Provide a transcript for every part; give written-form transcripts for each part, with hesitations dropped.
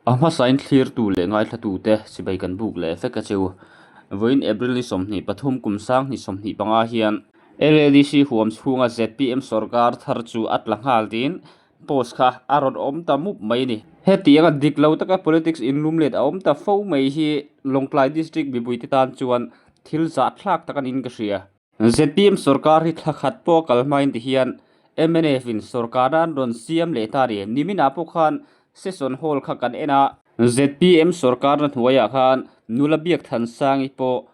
A hmasain thlirtu leh ngaithlatute chibai kan buk leh vek a cheu. Vawiin April ni 23 kum 2025 hian LADC huam chhunga zpm sorkar thar chu a tla nghal tiin post kha a rawn awm ta mup mai a ni. Hetianga dik lo taka politics inlum let a awm ta fo mai hi Lawngtlai District mipuite tan chuan thil zahthlak tak a niin ka hria. Zpm sorkar hi thla khat pawh a kal hmain ti hian mnf in sorkarna an rawn siam leh ta a ni. Niminah pawh khan session hall kha kan en a. Zpm sorkarna hnuaiah khan nula biak Thansangi pawh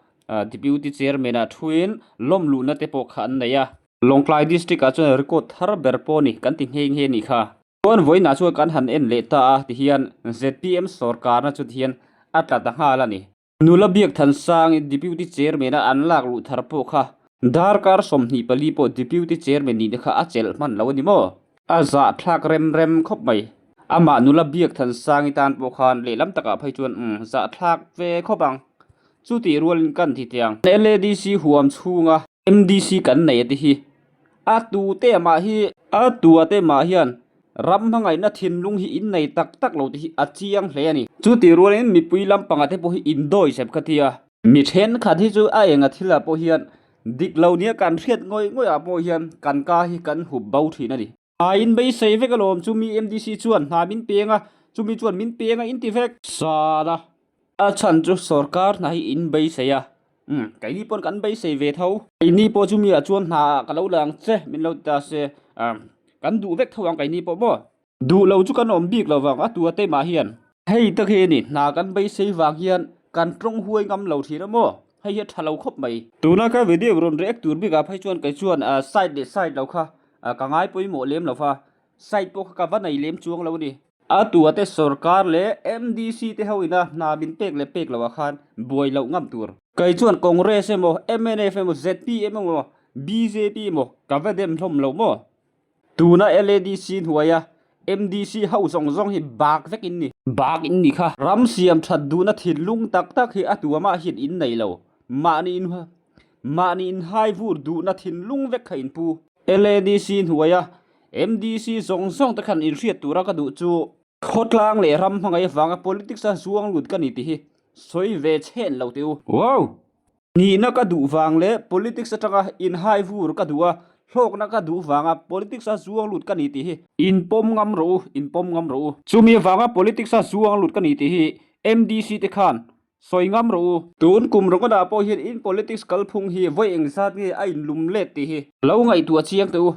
Deputy Chairman ah thuin lawm luhna te pawh kha an nei a. Lawngtlai District ah chuan record thar ber pawh a ni kan ti nghe nghe a nih kha. Chuan vawiinah chuan kan han en leh ta a ti hian zpm sorkarna chu ti hian a tla ta nghal a ni. Nula Biak Thansangin Deputy Chairman a an lak luh thar pawh kha darkar 24 pawh Deputy Chairman nihna kha a chelh hman lo a ni maw? A zahthlak rem rem khawp mai. Amah Nula Biak Thansangi tan pawh khan lehlam takah phei chuan umm zahthlak ve khawp ang. Chutih rualin kan ti teh ang. LADC huam chhunga MDC kan nei a ti hi. A tute mah hi a tua te mah hian ram hmangaihna thinlung hi in nei tak tak lo tih hi a chiang hle a ni. Chutih rualin mipui lampangah te pawh hi indawi sep kha tia. Mi thenkhat hi chu a enga thilah pawh hian dik lo nia kan hriat ngawih ngawih ah pawh hian kan ka hi kan hup bo thin a ni. A in beisei vek alawm chumi MDC chuan hna min peng a, chumi chuan min peng a in ti vek. Sala a chhan chu sorkar hna hi in beisei a, umm keini pawn kan beisei ve tho. Keini pawh chumi ah chuan hna ah ka lo la ang che min lo ti ta se, umm kan duh vek tho ang keini pawh maw. Duh lo chu kan awm bik lo vang a tua te mah hian. Hei tak hi a ni, hna kan beisei vang hian kan tawng huai ngam lo thin a maw? Hei hi a tha lo khawp mai. Tuna ka video rawn react tur bikah phei chuan kei chuan side leh side lo kha ka ngai pawimawh lem lo va, side pawh kha ka va nei lem chuang lo a ni. A tua te sorkar leh MDC te ho ina hna min pek leh pek loh ah khan buai loh ngam tur. Kei chuan Congress emaw, mnf emaw, zpm emaw, bjp emaw ka va dem hlawm lo maw? Tuna LADC hnuaia MDC ho zawng zawng hi bak vek in ni. Bak in ni kha. Ram siam that duhna thinlung tak tak hi a tuamah hian in nei lo. Mahni in mahni in hai vur duhna thinlung vek kha in pu. LADC hnuaia MDC zawng zawng te khan in hriat tura ka duh chu. Khawtlang leh ram hmangaih avanga politics a zuang lut ka ni tih hi sawi ve chhen lo teh u. Wow! Nihna ka duh vang leh politics atanga inhai vur ka duh a, hlawkna ka duh vanga politics a zuang lut ka ni tih hi inpawm ngam rawh u, inpawm ngam rawh u. Chumi avanga politics a zuang lut ka ni tih hi MDC te khan Sawi ngam rawh u. Tun kum rawngawtah pawh hian in politics kalphung hi vawi engzat nge a inlum let tih hi. Lo ngaihtuah chiang teh u.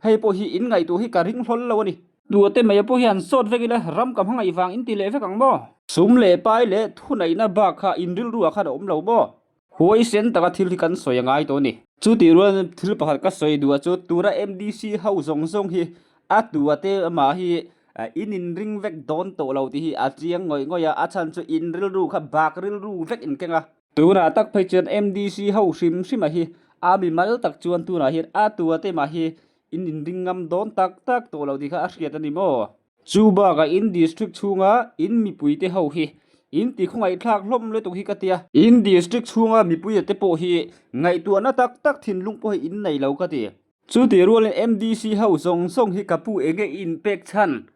Hei pawh hi in ngaihtuah hi ka ring hlawl lo a ni. Duate mai pawh hian sawt vek ila ram ka hmangaih vang in ti leh vek ang maw? Sum leh pai leh thuneihna bak kha in rilru ah khan a awm lo maw? Huaisen taka thil hi kan sawi a ngai tawh a ni. Chutih rual thil pakhat ka sawi duh ah chu tura MDC ho zawng zawng hi a tua te amah hi in inring vek dawn tawh lo tih hi a chiang ngawih ngawih a, a chhan chu in rilru kha bak rilru vek in keng a. Tunah tak phei chuan MDC ho hrim hrim ah hi a mimal tak chuan tunah hian a tua te mah hi in inring ngam dawn tak tak tawh lo tih kha a hriat a ni maw? Chu bakah in district chhunga in mipuite ho hi in ti khawngaihthlak hlawm lutuk hi ka tia. In district chhunga mipuia te pawh hi ngaihtuahna tak tak thinlung pawh hi in nei lo ka ti. Chutih rualin MDC ho zawng zawng hi ka pu enge i inpek chhan?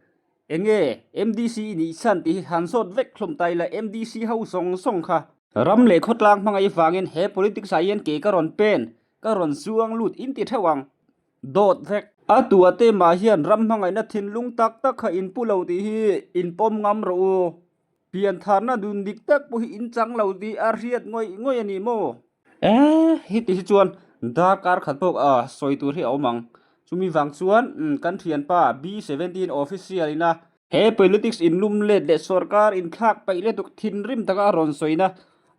Enge MDC i nih chhan tih hi han zawt vek hlawm ta ila MDC ho zawng zawng kha. Ram leh khawtlang hmangaih vangin he politics ah hian ke ka rawn pen, ka rawn zuang lut in ti theuh ang. Dawt vek. A tua te mah hian ram hmangaihna thinlung tak tak kha in pu lo tih hi in pawm ngam rawh u. Piantharna dun dik tak pawh hi in chang lo tih a hriat ngawih ngawih a ni maw? Eh, heti hi chuan darkar khat pawh sawi tur hi a awm ang. Chumi vang chuan kan thianpa B17 official ina He politics inlum let leh sorkar inthlak paih let tuk thinrim taka a rawn sawina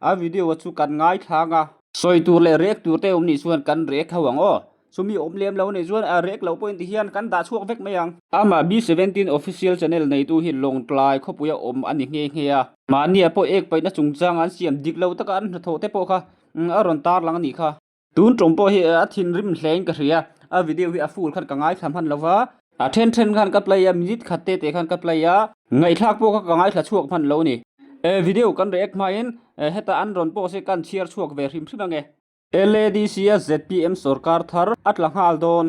a video chu kan ngaithlang a. Sawi tur leh rek tur te awm nih chuan kan rek ho ang aw. Chumi awm lem lo nih chuan a rek loh pawhin ti hian kan dah chhuak vek mai ang. Amah B17 official channel neitu hi Lawngtlai khawpuia awm a ni nghe nghe a. Mahnia pawh ek paihna chungchanga an siam dik lo taka an hnathawh te pawh kha a rawn tarlang a nih kha. Tun tum pawh hi a thinrim hlein ka hria, a video hi a full khan ka ngaithla hman lo va. A then then khan ka play a, minute khat te te khan ka play a, ngaihthlak pawh kha ka ngaithla chhuak hman lo ni. E video kan react hmain heta an rawn post hi kan chhiar chhuak ve hrim hrim ange. LADC a zpm sorkar thar a tla nghal dawn.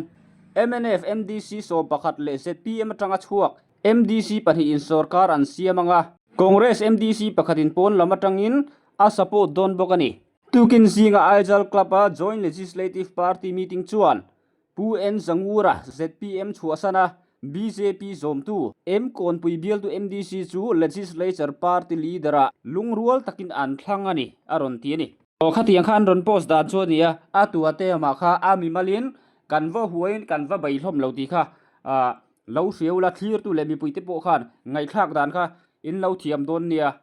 Mnf MDC 11 leh zpm atanga chhuak MDC pahnihin sorkar an siam ang a. Congress MDC pakhatin pawn lam atangin a support dawn bawk a ni. Tukin zinga Aijal Club-a Joint Legislative Party meeting chuan Pu N Zangura, zpm chhuahsana bjp zawmtu, M Kawnpui bialtu MDC chu Legislature Party leader-ah lungrual takin an thlang a ni, a rawn ti a ni. Aw khatiang kha an rawn post dan chu a ni a, a tua te amah kha a mimalin kan va huaiin kan va bei hlawm lo tih kha lo hriau la, thlirtu leh mipuite pawh khan ngaihthlak dan kha in lo thiam dawn nia.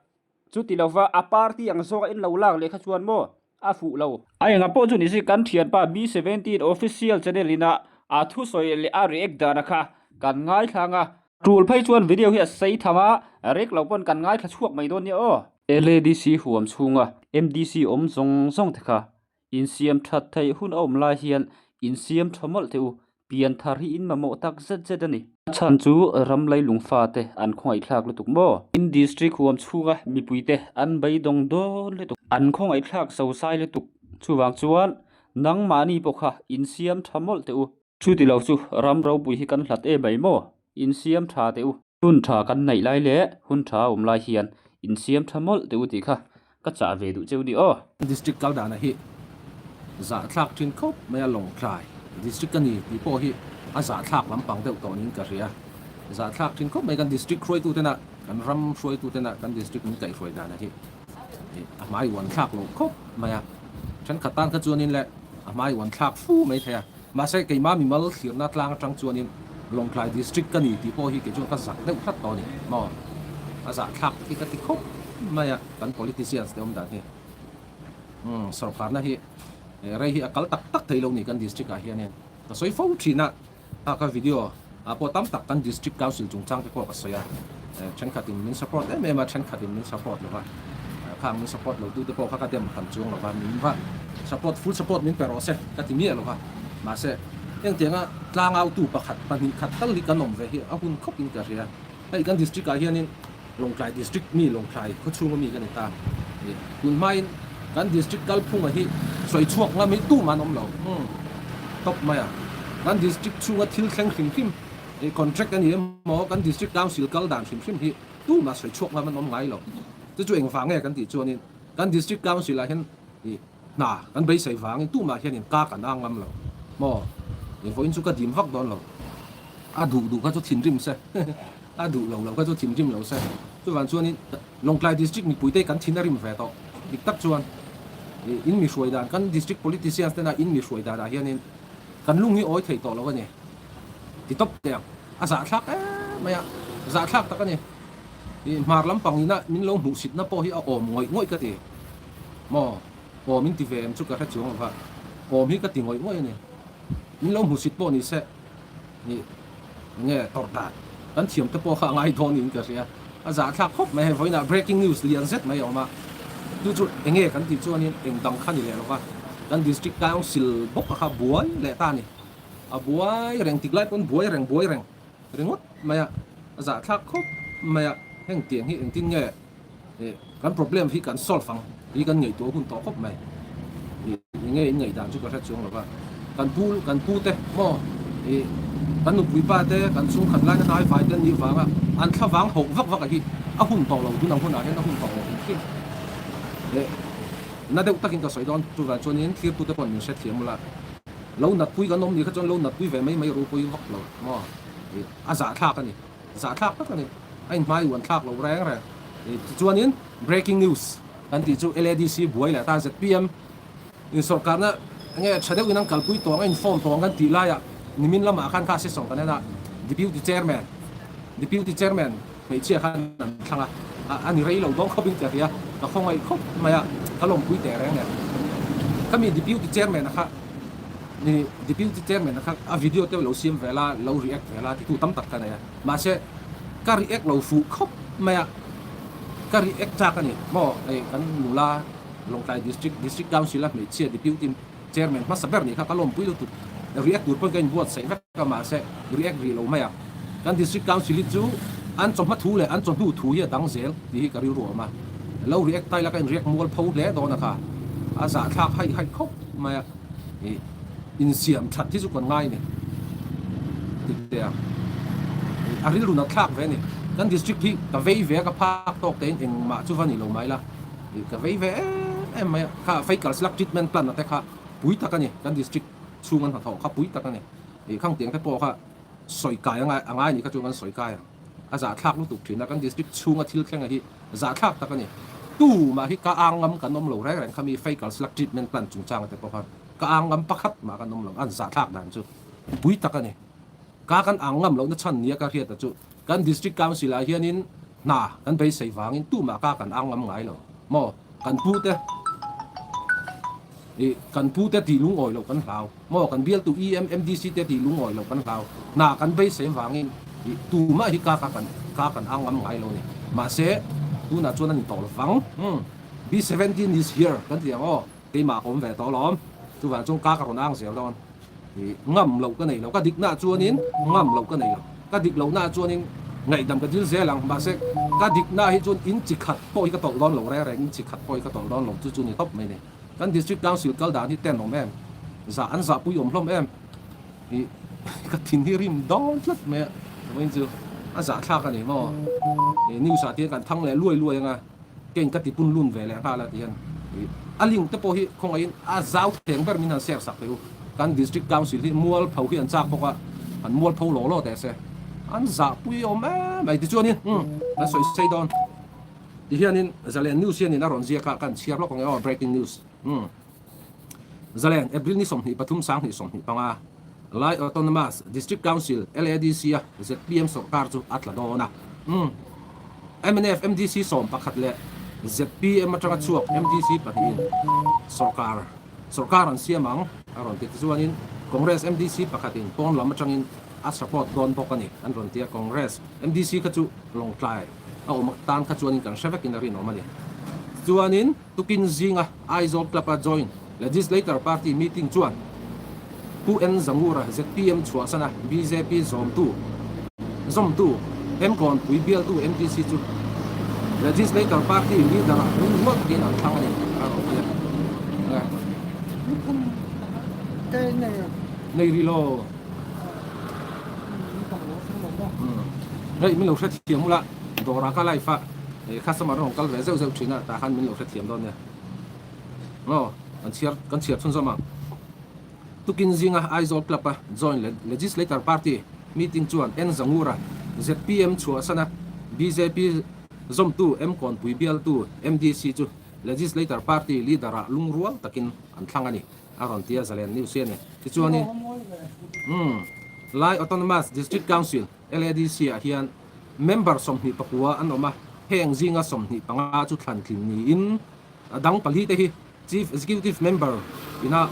Chuti lova a party ang zawka in lo lak leh kha chuan maw a fuh lo. A enga pawh chu nise kan thianpa B17 official channel ina a thusawi leh a react dana kha kan ngaithla ang a. Tul phei chuan video hi a sei tham a, react lo pawn kan ngaithla chhuak mai dawn nia aw. LADC huam chhunga MDC awm zawng zawng te kha Insiam that theih hun a awm lai hian insiam tha mawlh teh u, pian thar hi in mamawh tak zet zet a ni. A chhan chu ram leilung fate an khawngaihthlak lutuk maw? In district huam chhunga mipuite an beidawng dawn lutuk, an khawngaihthlak zozai lutuk. Chuvang chuan nangmahni pawh kha insiam tha mawlh teh u. Chuti lo chu ram ropui hi kan hlat em mai maw? Insiam tha teh u. Hun tha kan neih lai leh hun tha a awm lai hian insiam tha mawlh teh u tih kha ka chah ve duh cheu ni aw. District kal dana hi zahthlak thin khawp mai a, Lawngtlai District a ni tih pawh hi a zahthlak lampang deuh tawh niin ka hria. Zahthlak thin khawp mai kan District hruaitutena, kan ram hruaitutena kan District min kaihhruai dana hi a hmai uan thlak loh khawp mai a. Thenkhat tan kha chuanin le a hmai uan thlak fu mai thei a. Mahse, keimah mimal thlirna tlang atang chuanin Lawngtlai District ka ni tih pawh hi kei chuan ka zak deuh tlat tawh a ni maw? A zahthlak hi ka ti khawp mai a, kan politicians te awm dan hi. Umm, sorkarna hi rei hi a kal tak tak thei lo ni kan district ah hianin. Ka sawi fo thin a. A ka video ah pawh tam tak kan district council chungchang te pawh ka sawi a, thenkhatin min support em em a, thenkhatin min support lo va, khang min support lo tu te pawh kha ka dem hran chuang lo va, min va support full support min pe rawh se ka ti miah lo va, mahse engtianga tlangautu pakhat pahnih khat tal hi kan awm ve hi a hun khawp in ka hria. Hei kan district ah hianin Lawngtlai District mi Lawngtlai khawchhunga mi ka ni ta. Tun hmain kan District kalphunga hi sawi chhuak ngam hi tumah an awm lo. Umm tawp mai a. Kan District chhunga thil thleng hrim hrim contract a ni emaw kan District Council kal dan hrim hrim hi tumah sawi chhuak ngam an awm ngai lo. Chu chu engvang nge kan tih chuanin kan District Council ah hian hna kan beisei vangin tumah hianin ka kan ang ngam lo maw? Vawiin chu ka dim vak dawn lo. A duh duh kha chu thinrim se. A duh lo lo kha chu thinrim lo se. Chuvang chuanin Lawngtlai District mipuite kan thin a rim ve tawh. Dik tak chuan in mi hruai dan kan District politicians tena in mi hruai danah hianin kan lung hi awi thei tawh lo a ni. Ti tawp teh ang. A zahthlak em mai a. Zahthlak tak a ni. Hmar lampang ina min lo hmuhsitna pawh hi a awm ngawih ngawih ka ti. Maw? Awm in ti ve em chu ka hre chuang lo va. Awm hi ka ti ngawih ngawih a ni. Min lo hmuhsit pawh ni se nih nge tawrh dan kan thiam te pawh kha a ngai dawn niin ka hria. A zahthlak khawp mai hei vawiinah breaking news lian zet mai a awm a. Chu chu enge kan tih chuanin eng dang kha ni leh lo va. Kan District Council bawk a kha buai leh ta a ni. A buai reng tik lai pawn buai reng buai reng ringawt mai a. A zahthlak khawp mai a. Heng tiang hi engtin nge Kan problem hi kan solve ang hi kan ngaihtuah hun tawh khawp mai. Enge in ngaihdan chu ka hre chuang lo va. Kan pu kan pu te maw ih kan nupui pa te kan chhungkhat laina hnai vai te an nih vanga an thla vang hauh vak vak a hi a hun tawh lo tun ang hunah hian a hun tawh lo hrim hrim. Leh na deuh takin ka sawi dawn chuvang chuanin thlirtute pawh min hrethiam ula lo natpui kan awm nih kha chuan lo natpui ve mai mai ropui vak lo maw ih a zahthlak a ni. Zahthlak tak a ni. A inhmai uan thlak lo reng reng. Tichuanin breaking news kan tih chu LADC buai leh ta zpm in sawrkarna enge tha deuhin an kalpui tawng a inform tawng kan tih laiah nimin lamah khan kha session kan en a Deputy Chairman Deputy Chairman hmeichhia khan an thlang a a ni rei lo dawn khawpin ka hria ka khawngaih khawp mai a ka lawmpui teh reng nen khami Deputy Chairman a kha Ni Deputy Chairman a kha a video te lo siam ve la, lo react ve la titu tam tak ka nei a. Mahse, ka react lo fuh khawp mai a, ka react chak a ni. Maw hei kan nula Lawngtlai District, District Council a hmeichhia Deputy Chairman hmasa ber nih kha ka lawmpui lutuk. React tur pawn ka inbuatsaih vek a, mahse react rih lo mai a. Kan District Council hi chu an chawhma thu leh an chawhnu thu hi a dang zel tih hi ka rilru a awm a. Lo react ta ila ka in react mual pho hle dawn a kha. A zahthlak haih haih khawp mai a. Ih insiam that hi chu kan ngai a ni. Dik teh ang. Ih a rilru nat thlak ve a ni. Kan district hi ka vei ve a, ka phak tawk tein engmah chu va ni lo mai la, ih ka vei ve em em mai a, kha Fecal Slug Treatment Plant a te kha pui tak a ni, kan district chhung an hnathawh kha pui tak a ni, ih khang tiang te pawh kha sawi kai a ngai a ngai a nih kha chuan kan sawi kai ang, a zahthlak lutuk thin a, kan district chhunga thil thleng a hi zahthlak tak a ni, tumah hi ka ang ngam kan awm lo reng reng kha mi Fecal Slug Treatment Plant chungchang a te pawh khan ka ang ngam pakhat mah kan awm lo, an zahthlak dan chu pui tak a ni. Ka kan ang ngam lohna chhan nia ka hriat a chu kan District Council ah hianin hna kan beisei vangin tumah ka kan ang ngam ngai lo maw? Kan pu te ih kan pu te tih lungawi loh kan hlau maw? Kan bialtu EM, MDC te tih lungawi loh kan hlau. Hna kan beisei vangin ih tumah hi ka ka kan ka kan ang ngam ngai lo a ni. Mahse tunah chuan a ni tawh lovang. Umm B17 is here kan ti ang aw. Keimah ka awm ve tawh alawm. Chuvang chuan ka ka rawn ang zel dawn. Ih, ngam loh ka nei lo. Ka diknaah chuanin ngam loh ka nei lo. Ka dik lohnaah chuanin ngaihdam ka dil zel ang. Mahse, ka diknaah hi chuan in chi khat pawh hi ka tawlh dawn lo reng reng, in chi khat pawh hi ka tawlh dawn lo. Chu chu ni tawp mai ni. Kan District Council kal dan hi ten awm em? Zah an zahpui awm hlawm em? Ih, ka thin hi rim dawn tlat mai a. Vawiin chu a zahthlak a ni maw? Ih, news ah te hian kan thang leh luai luai ang a. Keng ka ti pun lun ve leh nghal a ti hian a link te pawh hi khawngaihin a zau theng ber min han share sak teh u. Kan District Council hi mualpho hi an chak bawk a, an mualpho law law teh se. An zahpui awm em mai tichuanin umm kan sawi sei dawn. Tihianin Zalen News hianin a rawn ziak a, kan chhiar lawk ang e aw breaking news umm. Zalen, April ni 23 2025, Lai Autonomous District Council, LADC, a zpm sorkar chu a tla dawn a. Mnf MDC 11 leh zpm atanga chhuak MDC pahnihin sorkar sorkar an siam ang a rawn ti. Tichuanin Congress MDC pakhatin pawn lam atangin a support dawn bawk a ni an rawn ti a. Congress MDC kha chu Lawngtlai a awm tan kha chuanin kan hre vekin a rinawm a ni. Tichuanin. Tukin zinga Aizawl Club-a Joint Legislator Party meeting chuan Pu N. Zangura zpm chhuahsana bjp zawmtu zawmtu Hemkawnpui bialtu MDC chu Legislator Party leader-ah lungrual takin an thlang a ni, a rawn ti a. Nei rih lo. Hei min lo hrethiam ula dawrah ka live a. Hei customer rawn kal ve zeuh zeuh thin a tah khan min lo hrethiam dawn nia. Aw kan chhiar kan chhiar chhunzawm ang. Tukin zinga Aizawl Club a Joint Legislator Party meeting chuan N Zangura zpm chhuahsana bjp zawmtu M Kawnpui bialtu MDC chu Legislator Party leader ah lungrual takin an thlang a ni a rawn ti a Zalen News hi a ni. Tichuanin umm Lai Autonomous District Council LADC ah hian member 29 an awm a, heng zinga 25 chu thlan tlin niin a dang pali te hi Chief Executive Member ina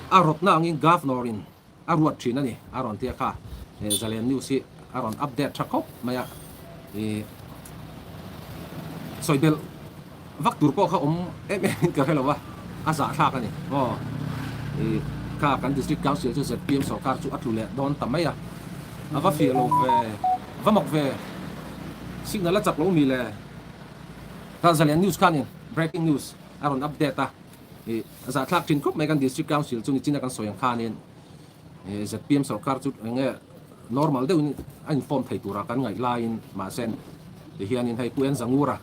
a rawtna angin Governor in a ruat thin a ni a rawn ti a kha Zalen News hi a rawn update tha khawp mai a, ih sawi belh Vak tur pawh kha awm em em in ka hre lo a, a zahthlak a ni. Aw, i kha kan District Council chu zpm sorkar chu a tlu leh dawn ta mai a, a va fiah lo ve, va mak ve, signal a chak lo mi le. Kha Zalian News khanin breaking news a rawn update a, i a zahthlak thin khawp mai kan District Council chu nichina kan sawi ang khanin. Zpm sorkar chu eng nge normal deuhin a inform thei tura kan ngaih laiin mahse tihianin hei Pu Enzangura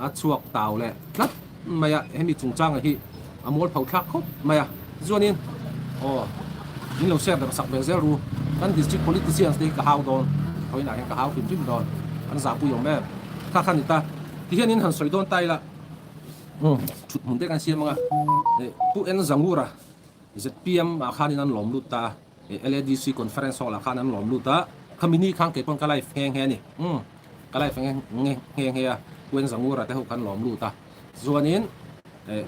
a chhuak tau leh tlat mai a, hemi chungchanga hi a mualpho thlak khawp mai a. Tichuanin aw min lo share darh sak ve zel ru, kan district politicians te hi ka hau dawn, thawiinah hian ka hau hrim hrim dawn, an zahpui awm em kha kha ni ta. Tihianin han sawi dawn ta ila thut hmun te kan siam anga Pu Enzangura Zpm ah khanin an lawm lut ta a, LADC conference hall ah khan an lawm lut a, khami ni khan kei pawn ka live nghe nghe a ni, umm ka live nghe nghe nghe a, Pu Zangura te ho khan lawm lut a, chuanin eh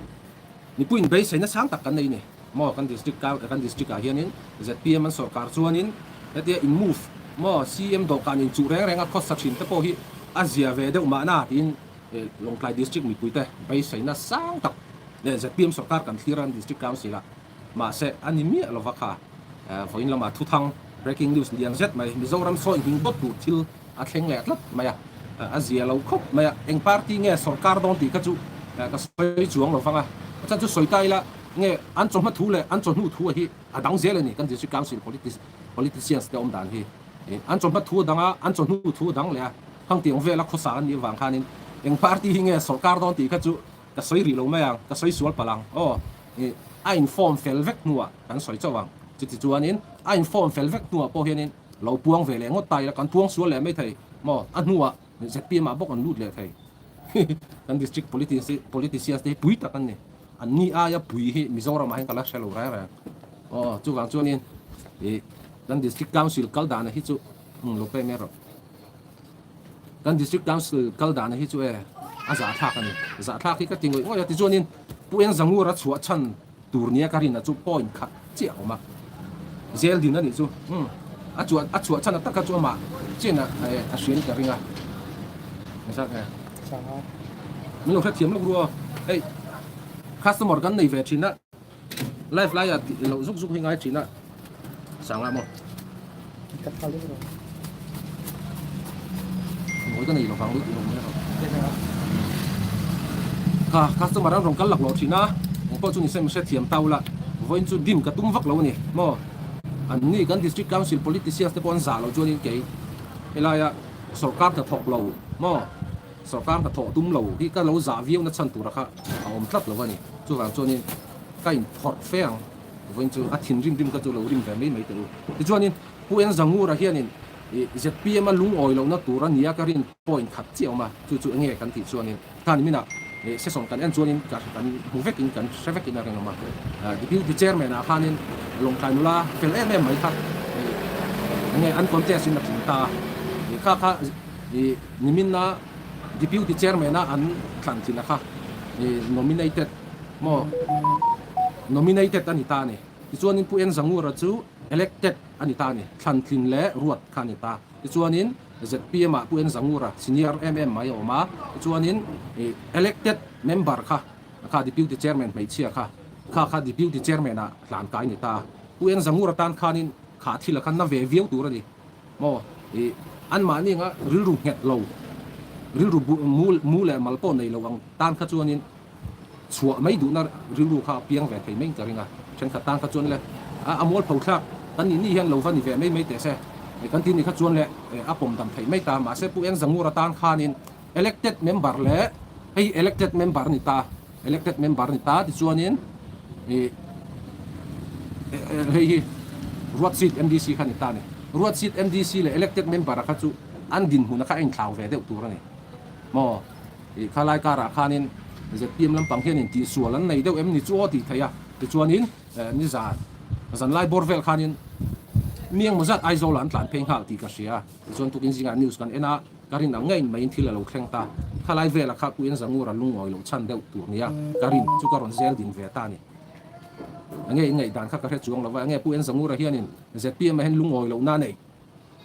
mipuiin beiseina sang tak kan nei ni maw kan district kan district ah hianin zpm an sawrkar chuanin hetia in move maw CM dawhkan inchuh reng reng a khawsa thin te pawh hi a zia ve deuh mahna tiin Lawngtlai district mipuite beiseina sang tak Leh zpm sorkar kan thlir a District Council ah mahse a ni miah lova kha vawiin lamah thuthang breaking news lian zet mai Mizoram sawi hming dawt tur thil a thleng leh tlat mai a, a zia lo khawp mai a, eng party nge sorkar dawn tih kha chu ka sawi chuang lo vang a, a chan chu sawi ta ila nge an chawhma thu leh an chawhnu thu hi a dang zel a ni kan District Council politicians te awm dan hi an chawhma thu a dang a an chawhnu thu a dang leh a. Hang tiang vela khawsa an nih avang khanin eng party hi nge sawrkar dawn tih kha chu ka sawi rih lo mai ang, ka sawi sual palh ang aw. Ih a inform fel vek hnuah kan sawi chauh ang. Chuti chuanin a inform fel vek hnuah pawh hianin lo puang ve leh ngawt ta ila kan puang sual leh mai thei maw? A hnuah zpm ah bawk an lut leh thei. Kan district politicians te hi pui tak an ni. An ni aia pui hi Mizoram ah hian ka la hre lo reng reng. Aw chuvang chuanin ih kan district council kal dana hi chu lo pek mai rawh. Kan district council kal dana hi chu e a zahthlak a ni. Zahthlak hi ka ti ngawih ngawih a tichuanin Pu Engzangura chhuah chhan tur nia ka rin a chu point khat chiah a awm a. Zel din a nih chu umm a chhuah a chhuah chhan a taka chu amah chian a e a hriain ka ring a. Engzat nge? Min lo hrethiam lawk ru aw. Hei customer kan nei ve thin a. Live lai ah tih loh zuk zuk hi ngai thin a sanga maw? Ka tha leh rawh. Ngawi ka nei lo vang lutuk lo mai rawh. Kha customer an rawn kal lak loh thin a, eng pawh chu ni se mi hrethiam ta ula, vawiin chu dim ka tum vak lo a ni maw? An ni kan district council politicians te pawh an zah loh chuanin kei helaia sorkar hnathawk lo maw? Sorkar hnathawh tum lo hi ka lo zah viau na chhan tura kha a awm tlat lo a ni. Chuvang chuanin ka inphawrh fe ang. Vawiin chu a thinrim rim kha chu lo rim ve mai mai teh u. Tichuanin Pu Eng Zangura hianin ih zpm a lungawi lohna tur a nia ka rin point khat chiah awm a, chu chu enge kan tih chuanin khan minah ih session kan en chuanin ka kan hmu vekin kan hre vekin a rinawm a. Deputy Chairman ah khanin Lawngtlai nula fel em em mai kha ih enge an contest in a tling ta a. Ih kha kha ih Niminna Deputy Chairman-a an thlan thin a kha nominated maw nominated a ni ta a ni. Tichuanin Pu Eng Zangura chu elected a ni ta a ni. Thlan tlin leh ruat kha a ni ta. Tichuanin ZPM-ah Pu Eng Zangura senior em em mai a awm a. Tichuanin elected member kha kha Deputy Chairman hmeichhia kha kha kha Deputy Chairman-ah hlan kai a ni ta. Pu Eng Zangura tan khanin kha thil a kha na ve viau tur a ni. Maw i anmahni anga rilru nghet lo, rilru bu mu mu leh mal pawh nei lo ang tan kha chuanin chhuah mai duhna rilru kha a piang ve thei mai in ka ring a. Thenkhat tan kha chuan le a a mualpho thlak kan nih nih hian lo va ni ve mai mai teh se kan ti nih kha chuan le a pawm dam theih mai ta. Mahse Pu Eng Zangura tan khanin elected member leh hei elected member a ni ta. Elected member ni ta tichuanin ih hei hi ruat seat MDC kha ni ta a ni. Ruat seat MDC leh elected member a kha chu an dinhmun a kha a inthlau ve deuh tur a ni. Maw ih khalai karah khanin zpm lampang hianin tihsual an nei deuh em ni chu aw tih theih a. Tichuanin nizan zanlai bawr vel khanin mi engmaw zat Aizawl ah an tlan phei nghal tih ka hria. Tichuan tukin zingah news kan en a. Ka rin ang ngeiin maiin thil a lo thleng ta. Khalai vela kha Pu Enzangura lungawi loh chhan deuh tur nia ka rin chu ka rawn zel din ve ta a ni. Enge in ngaihdan kha ka hre chuang lo va, enge Pu Enzangura hianin zpm ah hian lungawi lohna a nei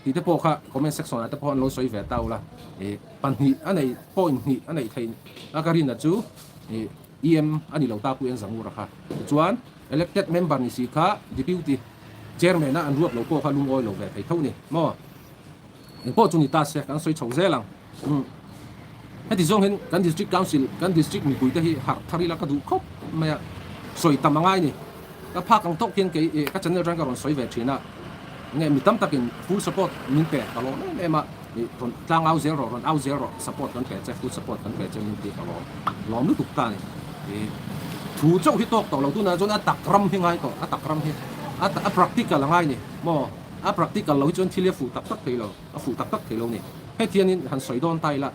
tih te pawh kha comment section ah te pawh an lo sawi ve ta ula. Ih pahnih a nei point hnih a neih theih a ka rin a chu ih EM a ni lo ta Pu Enzangura kha. Tichuan elected member ni si kha deputy chairman a an ruat lo pawh kha lungawi lo ve thei tho ni maw. Eng pawh chu ni ta se kan sawi chho zel ang. Umm heti zawng hian kan district council kan district mipui te hi harh thar ila ka duh khawp mai a, sawi tam a ngai ni. Ka phak ang tawk hian kei ka channel atang ka rawn sawi ve thin a, nge mi tam takin full support min pe ka lawm em em a, ih rawn tlang au zel rawh rawn au zel rawh support kan pe che full support kan pe che min ti ka lawm lawm lutuk ta a ni. Ih thu chauh hi tawk tawh lo tunah chuan a tak ram hi ngai tawh a tak ram hi a practical a ngai ni maw. A practical lo hi chuan thil hi a fuh tak tak thei lo, a fuh tak tak thei lo ni. Hetiangin han sawi dawn ta ila,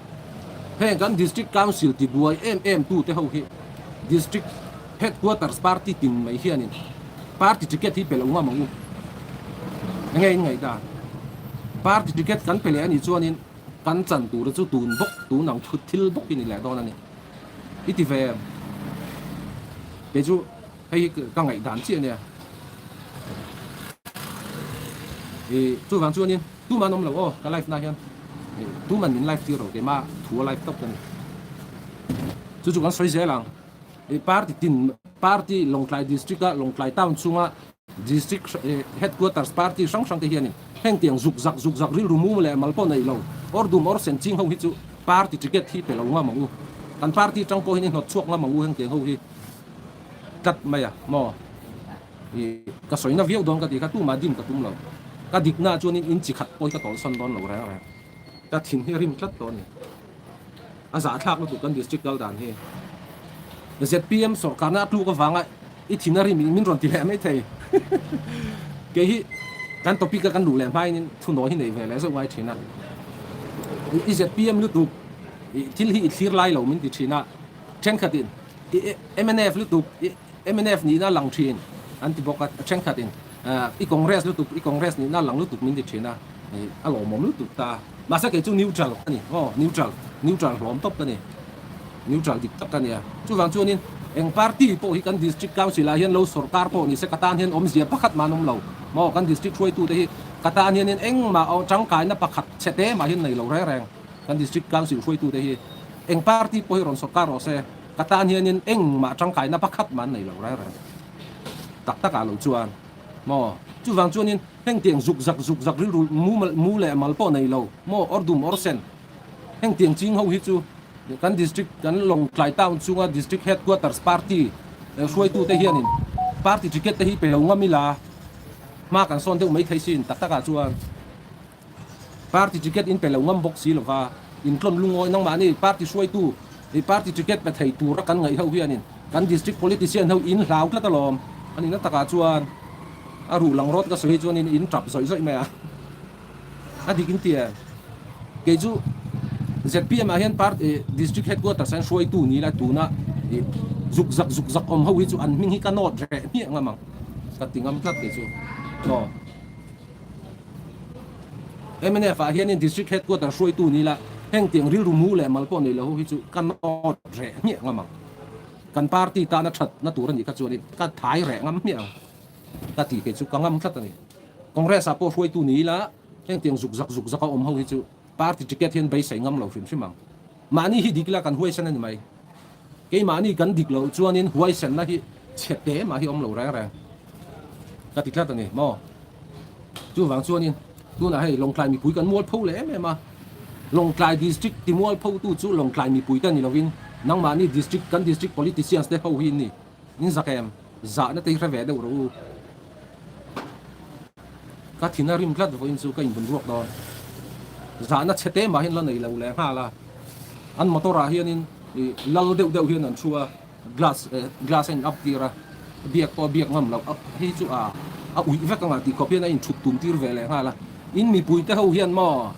heng kan District Council tibuai em em tute ho hi District Headquarters party tin mai hianin party ticket hi pe lo ngam ang u. Enge in ngaihdan? Party ticket kan pe leh a nih chuanin kan chan tura chu tun bawk, tun ang thut thil bawk hi ni leh dawn a ni. I ti ve em? Kei chu. Hei hi ka ngaihdan chiah ania. I chuvang chuanin tuman awm lo aw ka live na hian tuman min live tir lo keimah thu a live tawp ka ni. Chu chu kan sawi zel ang. I party tin party Lawngtlai district a Lawngtlai town chhunga district headquarters party hrang hrang te hianin heng tiang zuk zak zuk zak rilru mum leh mal pawh nei lo awr dum awr sen ching ho hi chu party ticket hi pe lo ngam ang u. Kan party tang pawh hian i hnawt chhuak ngam ang u heng tiang ho hi. Tlat mai a maw? Ih, ka sawi na viau dawn ka tih kha tumah dim ka tum lo. Ka dikna chuanin in chi khat pawh hi ka tawlhsawn dawn lo reng reng. Ka thin hi a rim tlat tawh a ni. A zahthlak lutuk kan district kal dan hi. ZPM sawrkarna a tluk avanga i thin a rim in min rawn ti leh mai thei. Kei hi kan topic a kan luh leh hmain thunawi hi nei ve leh zeuh ngai thin a. I ZPM lutuk i thil hi i thlir lai lo min ti thin a. Thenkhatin i mnf lutuk i mnf nihna lang thin an ti bawk a. Thenkhatin i Congress lutuk i Congress nihna lang lutuk min ti thin a. A lawmawm lutuk ta. Mahse kei chu neutral ka ni. Aw neutral, neutral hlawm tawp ka ni. Neutral dik tak ka nia. Chuvang chuanin eng party pawh hi kan district council ah hian lo sorkar pawh ni se ka tan hian awmzia pakhat mah an awm lo. Maw kan district hruaitute hi ka tan hianin engmah tangkaina pakhat chhe te mah hian nei lo reng reng. Kan district council hruaitute hi eng party pawh hi rawn sorkar rawh se ka tan hianin engmah tangkaina pakhat mah an nei lo reng reng. Tak takah lo chuan maw chuvang chuanin hengtiang zuk zak zuk zak rilru mu leh mal pawh nei lo maw awr dum awr sen. Hengtiang ching ho hi chu kan district kan Lawngtlai town chunga district headquarters party hruaitute hianin party ticket te hi pe lo ngam ila hma kan sawn deuh mai thei sin tak takah chuan party ticket in pe lo ngam bawk si lova intlawn lungawi nangmahni party hruaitu party ticket pe thei tura kan ngaih ho hianin kan district politician ho in hlau tlat alawm a nihna takah chuan a ruh lang rawt ka sawi hi chuanin in tap zawih zawih mai a. A dik in ti e. Kei chu zpm ah hian party district headquarters ah hian hruaitu ni ila tuna ih zuk zak zuk zak awm ho hi chu an hming hi ka note reh hmiah ngam ang ka ti ngam tlat kei chu. Aw. Mnf ah hianin district headquarter hruaitu ni ila heng tiang rilru mu leh mal pawh nei lo ho hi chu ka note reh hmiah ngam ang. Kan party tana thatna tur a nih kha chuanin ka thai reh ngam hmiah ang ka ti kei chu ka ngam tlat a ni. Congress ah pawh hruaitu ni ila hengtiang zuk zak zuk zak a awm ho hi chu party ticket hian beisei ngam lo hrim hrim ang. Mahni hi dik ila kan huaisen a ni mai. Keimahni kan dik loh chuanin huaisenna hi chhe te mah hi awm lo reng reng ka ti tlat a ni maw. Chuvang chuanin tunah hei Lawngtlai mipui kan mualpho leh em em a, Lawngtlai district ti mualphotu chu Lawngtlai mipui te ni lovin nangmahni district kan district politicians te ho hi in ni. In zak em? Zahna te hi hre ve deuh rawh u. Ka thin a rim tlat vawiin chu ka inbun ruak dawn. Zahna chhe te mah hian la nei lo leh nghal a. An motor ah hianin ih lal deuh deuh hian an thu a, glass eh glass a in up tir a, biak pawh a biak ngam loh a hei chu a a uih vek anga tih khawp hian a inthut tum tir ve leh nghal a. In mipui te ho hian maw?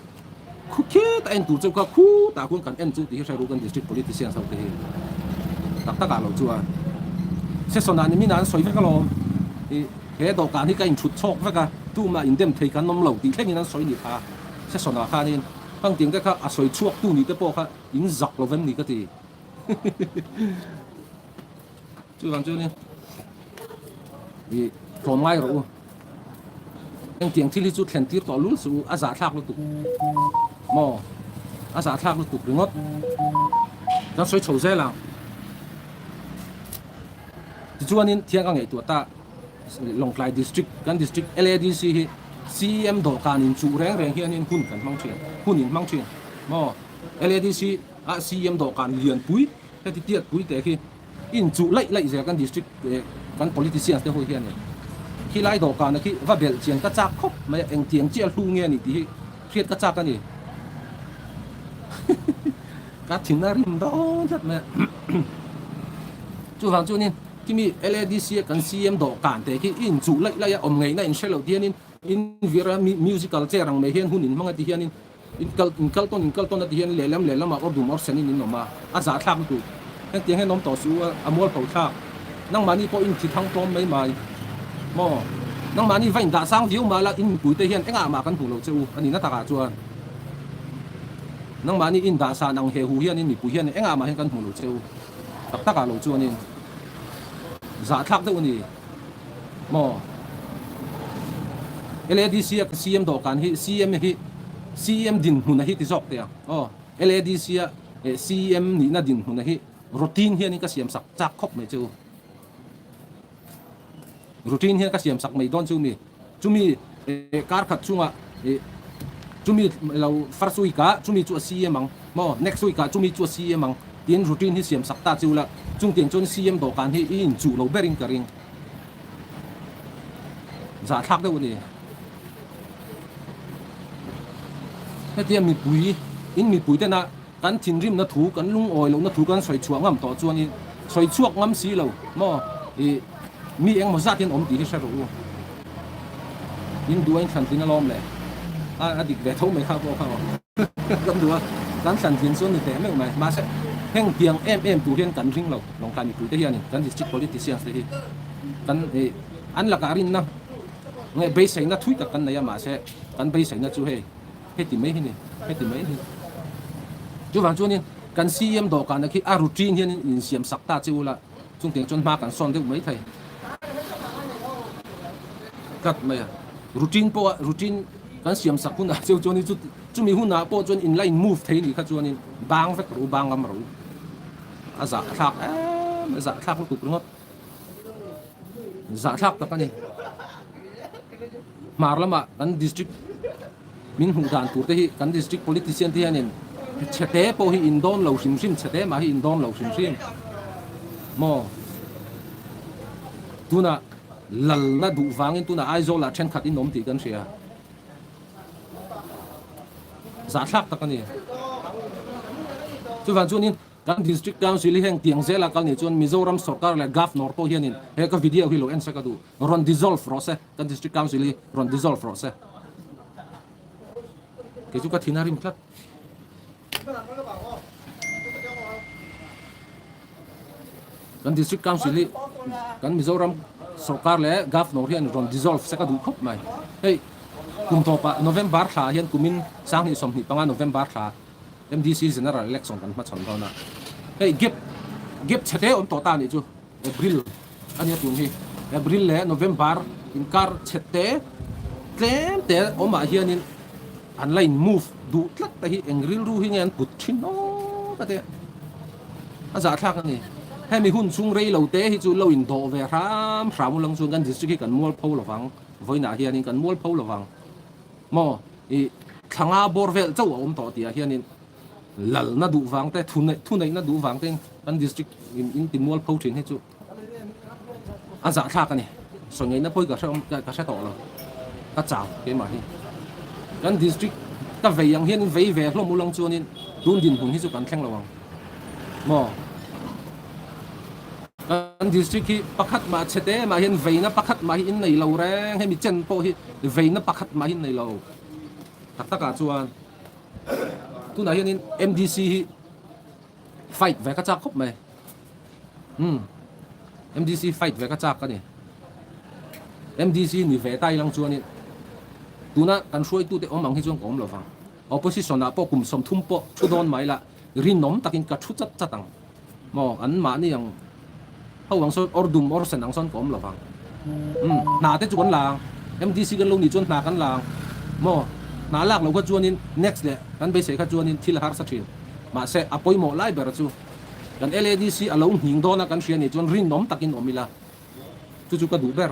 Khu khit a en tur chu kha khutah khuan kan en chu tih hi hre ru kan district politicians ho te hi tak tak ah lo chuan session ah nimin ah an sawi vek alawm i he dawhkan hi ka inthut chhawk vek a tumah indem thei kan awm lo tih thleng in an sawi ni kha session ah khanin khang tiang te kha a sawi chhuak tu ni te pawh kha in zak lo vem ni ka ti Chuvang chuanin i tlawm ngai rawh u. Engtiang thil hi chu thlen tir tawh lul suh u, a zahthlak lutuk maw? A zahthlak lutuk ringawt. Kan sawi chho zel ang. Tichuanin thiang ka ngaihtuah ta Lawngtlai District, kan District LADC hi CEM dawhkan inchuh reng reng hianin hun kan hmang thin, hun in hmang thin maw? LADC ah CEM dawhkan lianpui Heti tiat pui teh khi inchuh laih laih zel kan district eh kan politicians te ho hian in khilai dawhkana khi va belh chian ka chak khawp mai a, engtiang chiah hlu nge a nih tih hi hriat ka chak a ni. Ka thin a rim dawn tlat mai a. Chuvang chuanin khimi LADC a kan CM dawhkan teh khi inchuh laih laih a awm ngeihna in hre loh ti hianin in vir a musical chair ang mai hian hun in hmang a ti hianin Inkal inkal tawn inkal tawn a ti hian lehlam lehlamah awr dum awr sen in in awm a, a zah thlak lutuk. Hengtiang hian awm tawh suh u a, a mualpho thlak. Nangmahni pawh in thi thang tlawm mai mai maw? Nangmahni va indah sang viau mah la in mipuite hian engah mah kan hmuh lo che u a nihna takah chuan nangmahni indah san ang he hu hian in mipui hian engah mah hian kan hmuh lo che u tak takah lo chuanin zah thlak deuh a ni. Maw? LADC a CM dawhkan hi CM hi CM dinhmun a hi ti zawk teh ang aw. LADC a CM nihna dinhmun a hi routine hianin ka siam sak chak khawp mai che u. Routine hian ka siam sak mai dawn chu mi. Chumi kar khat chungah chumi lo first week ah chumi chu a CM ang maw next week ah chumi chu a CM ang tiin routine hi siam sak ta chu la chungtiang chuan CM dawhkan hi i inchuh lo berin ka ring zahthlak deuh a ni. Hetia mipui in mipui tena kan thinrimna thu, kan lungawi lohna thu kan sawi chhuah ngam tawh chuanin sawi chhuak ngam si lo maw ih mi engmaw zat hian awm tih hi hre rawh u. In duh a in thlan tlin alawm le. A a dik ve tho mai kha pawh kha aw. Kan duh a, kan thlan tlin chu a ni teh meuh mai. Mahse heng tiang em em tur hian kan ring lo Lawngtlai mipui te hianin kan district politicians te hi kan ih an lakah rinna nge beiseina thui tak kan nei a mahse kan beiseina chu hei heti mai hi ni heti mai hi chuvang chuanin kan CM dawhkanah khi a routine hian insiam sak ta che ula chungtiang chuan hma kan sawn deuh mai thei tlat mai a routine pawh a routine kan siam sak hunah cheu chuanin chu chumi hunah pawh chuan in la in move thei nih kha chuanin bang vek rawh u bang ngam rawh u a zahthlak em a zahthlak lutuk ringawt. Zahthlak tak a ni. Hmar lamah kan district min hmuh dan tur te hi kan district politician te hianin chhete pawh hi in dawn lo hrim hrim chhete mah hi in dawn lo hrim hrim maw tunah lalna duh vangin tunah Aizawl ah thenkhat in awm tih kan hria zahthlak tak a ni. Chuvang chuanin Kan District Council hi heng tiang zela kal nih chuan Mizoram sorkar leh Governor pawh hianin he ka video hi lo en se ka duh. Rawn dissolve rawh se. Kan District Council hi rawn dissolve rawh se. Kei chu ka thin a rim tlat. Kan District Council hi kan Mizoram sorkar leh Governor hian rawn dissolve se ka duh khawp mai. Hei kum tawpah November thla hian kumin 2025 November thla MDC General Election kan hmachhawn dawn a, hei gap gap chhe te awm tawh ta anih chu April a nia tun hi April leh November inkar chhe te tlem te awmah hianin an la in move duh tlat te hi eng rilru hi nge an put thin awk a te a zahthlak a ni. Hemi hun chhung rei lo te hi chu lo in dawh ve hram hram ulang chuan kan district hi kan mualpho lovang vawiinah hianin kan mualpho lovang. Maw i thlanga bawr vel chauh a awm tawh tih ah hianin lalna duh vang te thu neih thu neihna duh vang te in kan district in in ti mual pho thin hi chu a zahthlak a ni. Sawi ngaihna pawh hi ka hre awm ka hre tawh lo ka chau keimah hi. Kan district ka vei ang hian in vei ve hlawm ulang chuanin tun dinhmun hi chu kan thleng lo ang maw. Kan district hi pakhat mah chhe te mah hian veina pakhat mah hi in nei lo reng hemi chen pawh hi veina pakhat mah hi in nei lo tak takah chuan tunah hianin MDC hi fight ve ka chak khawp mai umm MDC fight ve ka chak a ni MDC ni ve ta ilang chuanin tuna kan hruaitute awm ang hi chuan ka awm lo vang opposition ah pawh kum 30 pawh thu dawn mai la rinawm takin ka thu chat chat ang. Maw an mahni ang ho ang sawn awr dum awr sen ang sawn ka awm lo vang. Umm hna te chu kan la ang. MDC kan lo nih chuan hna kan la ang. Maw hna lak loh kha chuanin next leh kan beisei kha chuanin thil a harsa thin. Mahse a pawimawh lai ber chu kan LADC a lo nghing dawn a kan hria nih chuan rinawm takin awm ila chu chu ka duh ber.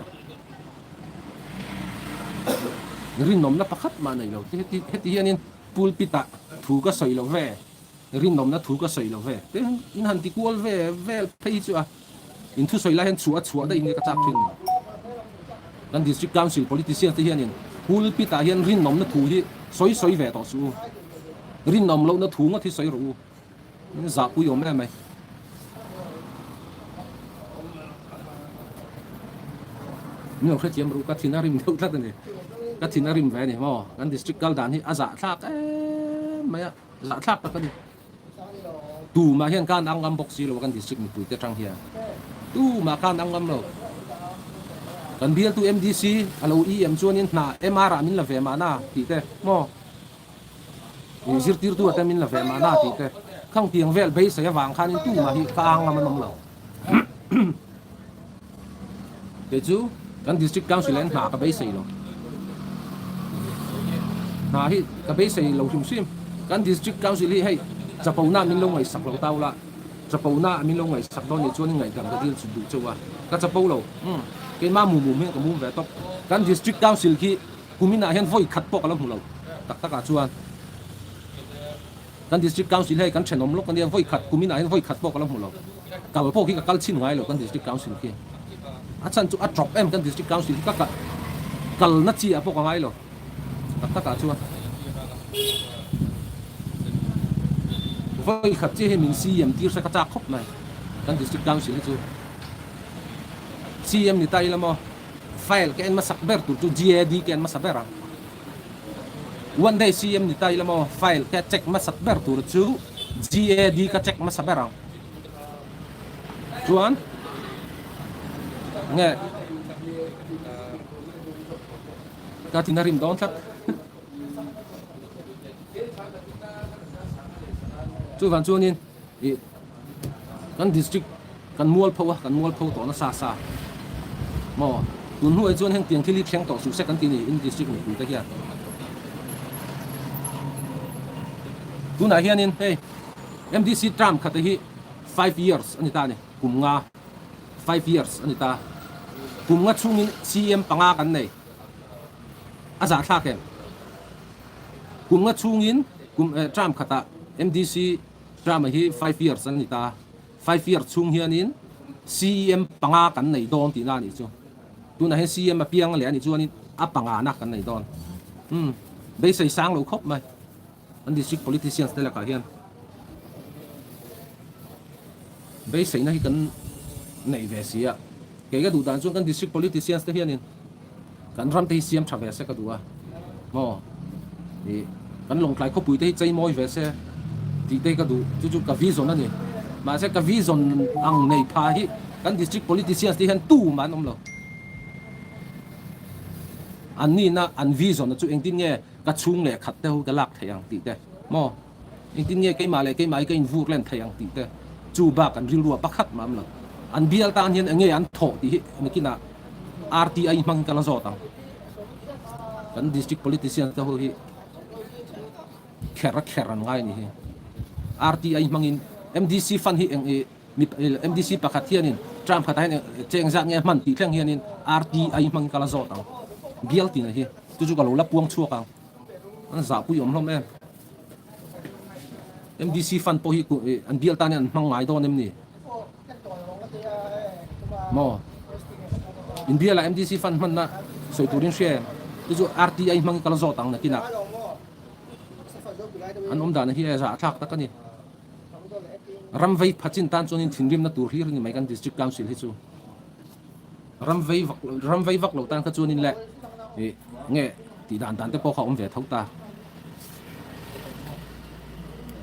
Rinawmna pakhat mah nei lo. Heti heti hianin pulpit ah thu ka sawi lo ve. Rinawmna thu ka sawi lo ve. Te in han ti kual ve vel phei hi chu a in thusawi lai hian chhuah a chhuah daih nge ka chak thin ni. Kan District Council politicians te hianin pulpit ah hian rinawmna thu hi sawi sawi ve tawh suh u. Rinawm lohna thu ngawt hi sawi rawh u. In zahpui awm em mai. Min lo hrethiam ru ka thin a rim deuh tlat a ni. Ka thin a rim ve a ni maw. Kan district kal dan hi a zahthlak em mai a. Zahthlak tak a ni. Tumah hian khan ang ngam bawk si lo a kan district mipui te atang hian. Tumah khan ang ngam lo. Kan bialtu MDC a lo EM chuanin hna MR ah min la ve mahna tih te maw? Zirtirtu ah te min la ve mahna tih te. Khang tiang vel beisei avang khanin tumah hi ka ang ngam an awm lo. Kei chu kan District Council ah hian hna ka beisei lo. Hna hi ka beisei lo hrim hrim. Kan District Council hi hei chapona min lo ngaihsak lo tau la, chapona min lo ngaihsak dawn nih chuan ngaihdam ka dil duh cheu a, ka chapo lo. Umm keimah mum mum hian ka mum ve tawp. Kan District Council khi kuminah hian vawi khat pawh ka lo hmu lo tak takah chuan. Kan District Council hei kan thenawm lawk ania, vawi khat kum inah hian vawi khat pawh ka la hmu lo. Kal pawh khi ka kal chhin ngai lo kan District Council khi. A chhan chu a tawp em kan District Council khi ka kal kalna chi ah pawh ka ngai lo. Tak takah chuan. Vawi khat chiah hi min CM tir se ka chak khawp mai kan District Council hi chu. CM ni ta ila maw file ka en hmasak ber tur chu GAD ka en hmasa ber ang. One day CM ni ta ila maw file ka check hmasak ber tur chu GAD ka check hmasa ber ang. Chuan nge ka thin a rim dawn tlat. Chuvang chuanin ih kan district kan mualpho a, kan mualpho tawh nasa sa maw tun hnuai chuan heng tiang thil hi thleng tawh suh se kan ti ni in district mipui te hian. Tunah hianin hei MDC term khat te hi five years a ni ta a ni, kum nga five years a ni ta. Kum nga chhungin CM panga kan nei. A zahthlak em? Kum nga chhungin kum term khatah MDC term hi five years a ni ta. Five years chhung hianin CEM panga kan nei dawn tihna a nih chu. Tunah hian CEM a piang leh a nih chuanin a pangana kan nei dawn. Umm beisei sang lo khawp mai an district politicians te lakah hian. Beiseina hi kan nei ve si a. Kei ka duh dan chuan kan district politicians te hianin Kan ram te hi siam tha ve se ka duh a maw ih kan Lawngtlai khawpui te hi chei mawi ve se tih te ka duh chu chu ka vision a ni mahse ka vision ang nei pha hi kan district politicians te hian tu mah an awm lo an nihna an vision a chu engtin nge ka chhung leh khat te ho ka lak theih ang tih te maw. Engtin nge keimah leh keimah hi ka invur len thei ang tih te chu bak an rilru a pakhat mah am lo. An bial tan hian enge an thawh tih hi nakinah RTI hmang ka la zawt ang. Kan district politician te ho hi kher a kher an ngai a nih hi. RTI hmangin MDC fund hi eng i MDC pakhat hianin term khatah hian cheng zat nge hman tih thleng hianin RTI hmangin ka la zawt ang. Bial tina hi chu chu ka lo la puang chhuak ang. An zahpui awm hlawm em. MDC fund pawh hi an bial tan hian an hmang ngai dawn em ni? Maw? In bialah MDC fund hmanna sawi turin hria em? Chu chu RTI hmang hi ka la zawt ang nakinah. An awm dan hi a zahthlak tak a ni. Ram vei phachin tan chuanin thinrimna tur hlir a ni mai kan District Council hi chu. Ram vei vak ram vei vak lo tan kha chuanin le ih nge tih dan dan te pawh kha a awm ve tho ta.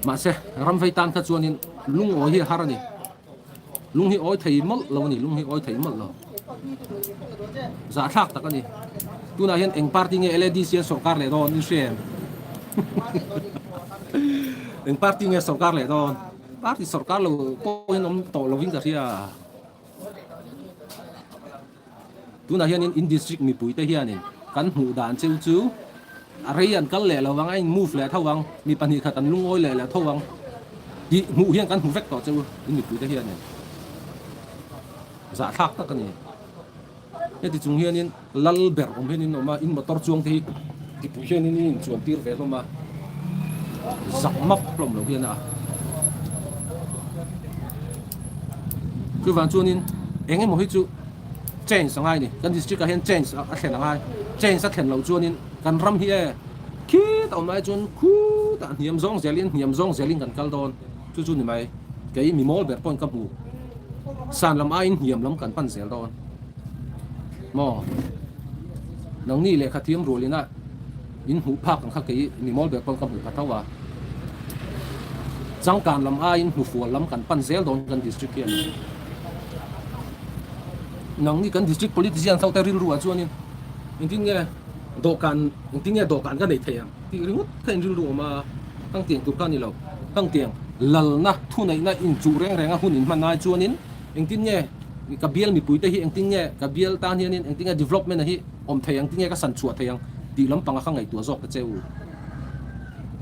Mahse ram vei tan kha chuanin lungawi hi a har a ni. Lung hi awi thei mawlh lo a ni, lung hi awi thei mawlh lo. Zahthlak tak a ni. Tunah hian eng party nge LADC an sawrkar leh dawn in hria em? Eng party nge sawrkar leh dawn? Party sawrkar lo pawhin awm tawh lovin ka hria. Tunah hianin in district mipuite hianin kan hmuh dan cheu chu a rei an kal leh lo vang a in move leh tho vang, mi 2 khat an lungawi leh leh tho vang tih hmuh hian kan hmu vek tawh cheu in mipuite hianin zahthlak tak a ni. Heti chung hianin lal ber awm hianin awm a, in motor chuang te hi tipui hianin in inchuan tir ve hlawm a, zak map hlawm lo hian a. Chuvang chuanin eng emaw hi chu change a ngai a ni, kan district ah hian change a thlen a ngai, change a thlen loh chuanin kan ram hi e khitah awm lai chuan khutah hniam zawng zelin hniam zawng zelin kan kal dawn, chu chu ni mai, kei mi mawl ber pawhin ka hmu. San lam aiin hniam lam kan pan zel dawn maw? Nangni lehkha thiam rualina in hmuh phak ang kha kei mi mawl ber pawn ka hmuh pha tho a. Changkan lam aiin hnufual lam kan pan zel dawn kan district hian. Nangni kan district politician ho te rilru ah chuanin engtin nge dawhkan engtin nge dawhkan ka neih theih ang tih ringawt kha in rilru awm a, hangtiang tur kha a ni lo. Hangtiang lalna thuneihna inchuh reng renga hun inhman ai chuanin engtin nge ka bial mipuite hi engtin nge ka bial tan hianin engtin nge development a hi awm thei ang, tinge ka san chhuah thei ang tih lampanga ka ngaihtuah zawk ta che u.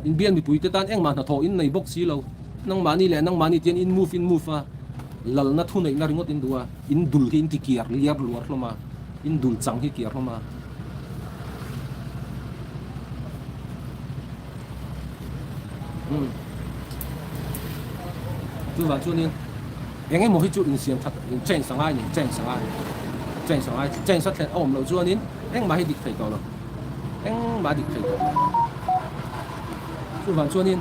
In bial mipuite tan engmah hnathawh in nei bawk si lo, nangmahni leh nangmahni tian in move in move a, lalna thuneihna ringawt in duh a, in dul hi in ti kiar liar luar hlawm a, in dul chang hi kiar hlawm a. Chuvang chuanin eng emaw hi chu insiam that in change a ngai a ni change a ngai change a ngai change a thlen a awm loh chuanin engmah hi dik thei tawh lo engmah a dik thei tawh lo chuvang chuanin.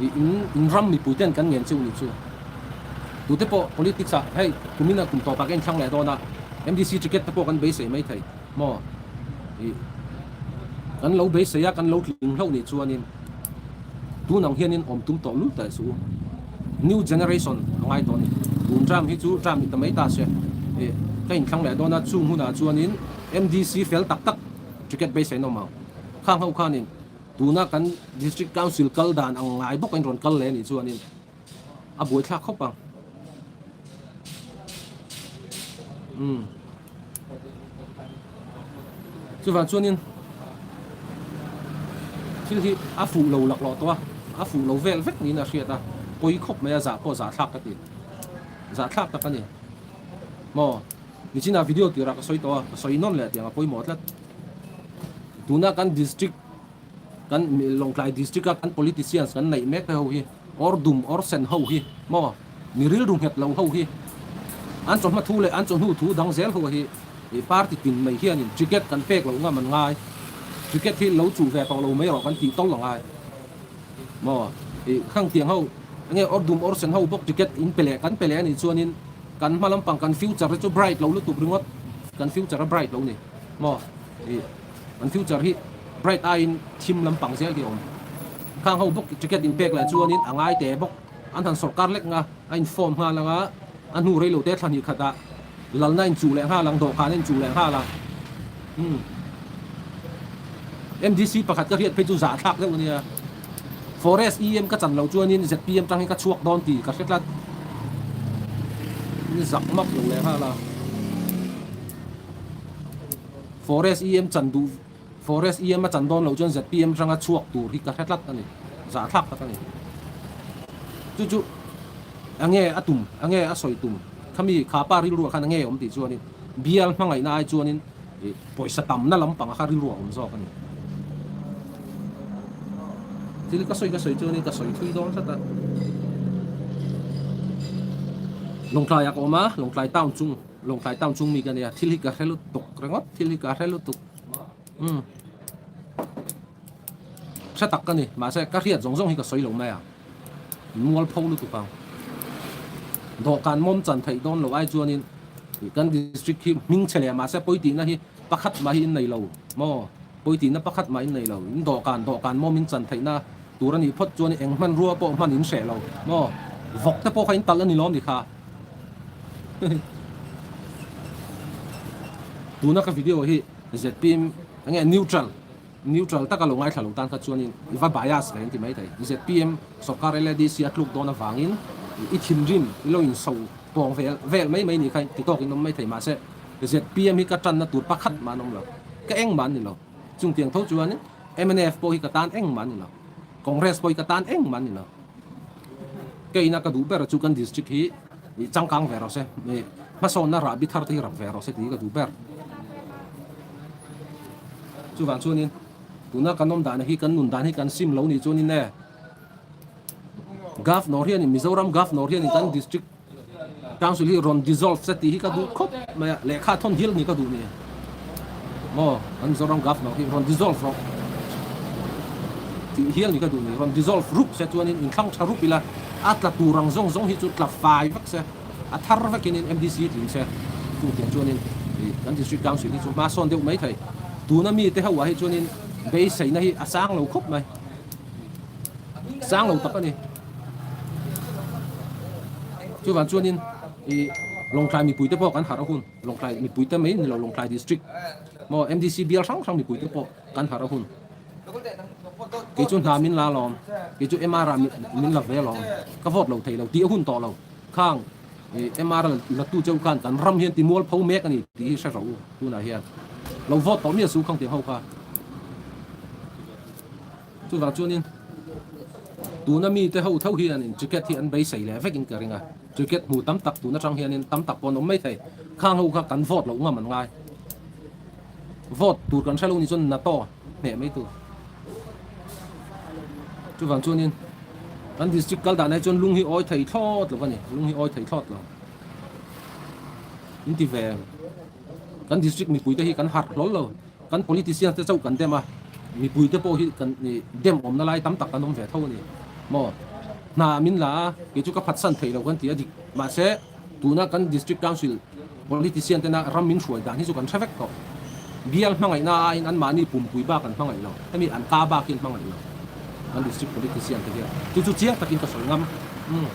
I in in ram mipui ten kan ngen cheu nih chu. Tute pawh politics ah hei kumin a kum tawpah ka inthlang leh dawn a, MDC ticket te pawh kan beisei mai thei maw? I kan lo beisei a, kan lo tling hlauh nih chuanin tun ang hianin awm tum tawh lul ta suh u. New generation a ngai tawh a ni. Tun term hi chu term ni ta mai ta se. I ka inthlang leh dawn a, chung hunah chuanin MDC fel tak tak ticket beisei an awm ang. Khang ho khanin Tuna kan District Council kal dan ang ngai bawk a in rawn kal leh a nih chuanin a buaithlak khawp ang. Umm. Chuvang chuanin thil hi a fuh lo laklawh tawh a, a fuh lo vel vek niin a hriat a, pawi khawp mai a, zah pawh zahthlak ka ti. Zahthlak tak a ni. Maw? Nichinah video tirah ka sawi tawh a, ka sawi nawn leh tiang a pawimawh tlat. Tuna kan district kan Lawngtlai district a kan politicians kan neih mek te ho hi awr dum awr sen ho hi maw mi rilru nghet lo ho hi an chawhma thu leh an chawhnu thu dang zel ho hi party tin mai hianin ticket kan pek loh ngam an ngai ticket hi lo chuh ve tawh lo mai rawh kan tih tawlh a ngai maw ih khang tiang ho enge awr dum awr sen ho bawk ticket in pe leh kan pe leh anih chuanin kan hma lampang kan future te chu bright lo lutuk ringawt kan future a bright lo ni. Maw ih an future hi bright aiin thim lampang zel hi a awm. Khang ho bawk ticket in pek leh chuanin a ngai teh bawk. An han sawrkar lek nga a in form nghal anga a hnu rei lo te thla hnih khatah lalna in chuh leh nghal ang dawhkan a in chuh leh nghal ang. Umm MDC pakhat ka hriat phei chu zahthlak deuh a nia. Forest EM ka chan loh chuanin zpm tang hi ka chhuak dawn tih ka hre tlat. In zak map lo leh nghal a. Forest EM chan duh Forest EM a chan dawn loh chuan zpm atanga chhuak tur hi ka hre tlat a ni. Zahthlak tak a ni. Chu chu a nge a tum, a nge a sawi tum, khami kha pa rilruah khan a nge awm tih chuanin bial hmangaihna ai chuanin pawisa tamna lampang kha rilruah a awm zawk a ni. Thil ka sawi ka sawi chuanin ka sawi thui dawn tlat a. Lawngtlaiah ka awm a, Lawngtlai town chung. Lawngtlai town chung mi ka nia, thil hi ka hre lutuk ringawt, thil hi ka hre lutuk. Umm. Hre tak ka ni, mahse ka hriat zawng zawng hi ka sawi lo mai a. Mual pho lutuk ang. Dawhkan mawm chan theih dawn loh ai chuanin kan district hi hming chhe leh mahse pawi tihna hi pakhat mah hi in nei lo maw? Pawi tihna pakhat mah in nei lo. In dawhkan, dawhkan mawm in chan theihna tur a nih phawt chuan eng hmanrua pawh hman in hreh lo maw? Vawk te pawh kha in talh a ni lawm ni kha? Tuna ka video hi zpm enge neutral neutral taka lo ngaithla lo tan kha chuanin i va bias ve an ti mai thei. Zpm sawrkar LADC a tluk dawn avangin i thinrim i lo inso pawng vel vel mai mai ni kha ti tawkin awm mai thei mahse zpm hi ka tanna tur pakhat mah an awm lo ka engmah an ni lo. Chungtiang tho chuanin mnf pawh hi ka tan engmah an ni lo Congress pawh hi ka tan engmah an ni lo. Keina ka duh ber chu kan district hi changkang ve rawh se, hmasawnna rahbi thar te hi rak ve rawh se tih hi ka duh ber. Chuvang chuanin tuna kan awm dan hi kan nun dan hi kan sim lo nih chuanin e Governor hianin Mizoram Governor hianin kan district Council hi rawn dissolve se tih hi ka duh khawp mai a, lehkha thawn hial ni ka duh ni. Maw, kan Mizoram Governor hi rawn dissolve rawh tih hial ni ka duh ni. Rawn dissolve rup se chuanin inthlang tha rup ila, a tla tur ang zawng zawng hi chu tla fai vek se, a thar vekin in MDC tling se, chutiang chuanin kan District Council hi chu hma sawn deuh mai thei. Tuna mite ho ah hi chuanin beiseina hi a sang lo khawp mai. Sang lo tak a ni. Chuvang chuanin ih Lawngtlai mipuite pawh kan harh a hun. Lawngtlai mipuite mai ni lo Lawngtlai district maw MDC bial hrang hrang mipuite pawh kan harh a hun. Kei chu hna min la alawm, kei chu MR ah min la ve alawm, ka vote lo thei lo tih a hun tawh lo. Khang ih MR la tu cheu khan kan ram hian ti mual pho mek a ni tih hi hre rawh u tunah hian. Lo vote tawh miah su khang tiang ho kha. Chuvang chuanin tuna mite ho tho hianin ticket hi an beisei leh vekin ka ring a, ticket hmu tam tak tun atang hianin tam tak pawh an awm mai thei. Khang ho kha kan vote loh ngam an ngai. Vote tur kan hre lo ni chuan NATO hneh mai tur. Chuvang chuanin kan district kal danah hi chuan lung hi awi thei thlawt lo a ni, lung hi awi thei thlawt lo. In ti ve kan district mipuite hi kan harh hlawl lo. Kan politicians te chauh kan dem a, mipui te pawh hi kan dem awmna lai tam tak kan awm ve tho a ni maw? Hna min la a, kei chu ka phatsan theih lo kan ti a dik. Mahse, tuna kan District Council politician tena ram min hruai dan hi chu kan hre vek tawh. Bial hmangaihna aiin anmahni pumpui bak an hmangaih lo, hemi an ka bak hi an hmangaih lo kan District politician te hian. Chu chu chiang takin ka sawi ngam. Umm.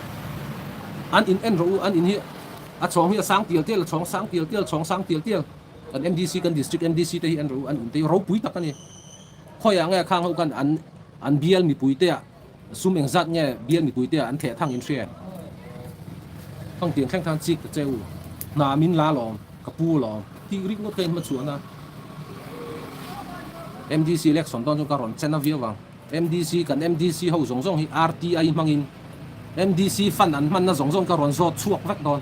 An in en rawh u, an in hi a chhawng hi a sang tial tial, a chhawng sang tial tial, chhawng sang tial tial. Kan MDC, kan District MDC te hi en rawh u, an in te hi ropui tak a ni. Khawiah nge khang ho khan an an bial mipui te ah Sum engzat nge bial mipuite ah an theh thang in hria em? Thang tiang thleng khan chik ta che u. Hna min la lawm, ka pu lawm tih rik ngawt kha in hmachhuahna. MDC election dawn chuan ka rawn chen a viau ang. MDC kan MDC ho zawng zawng hi RTI hmangin MDC fund an hmanna zawng zawng ka rawn zawt chhuak vek dawn.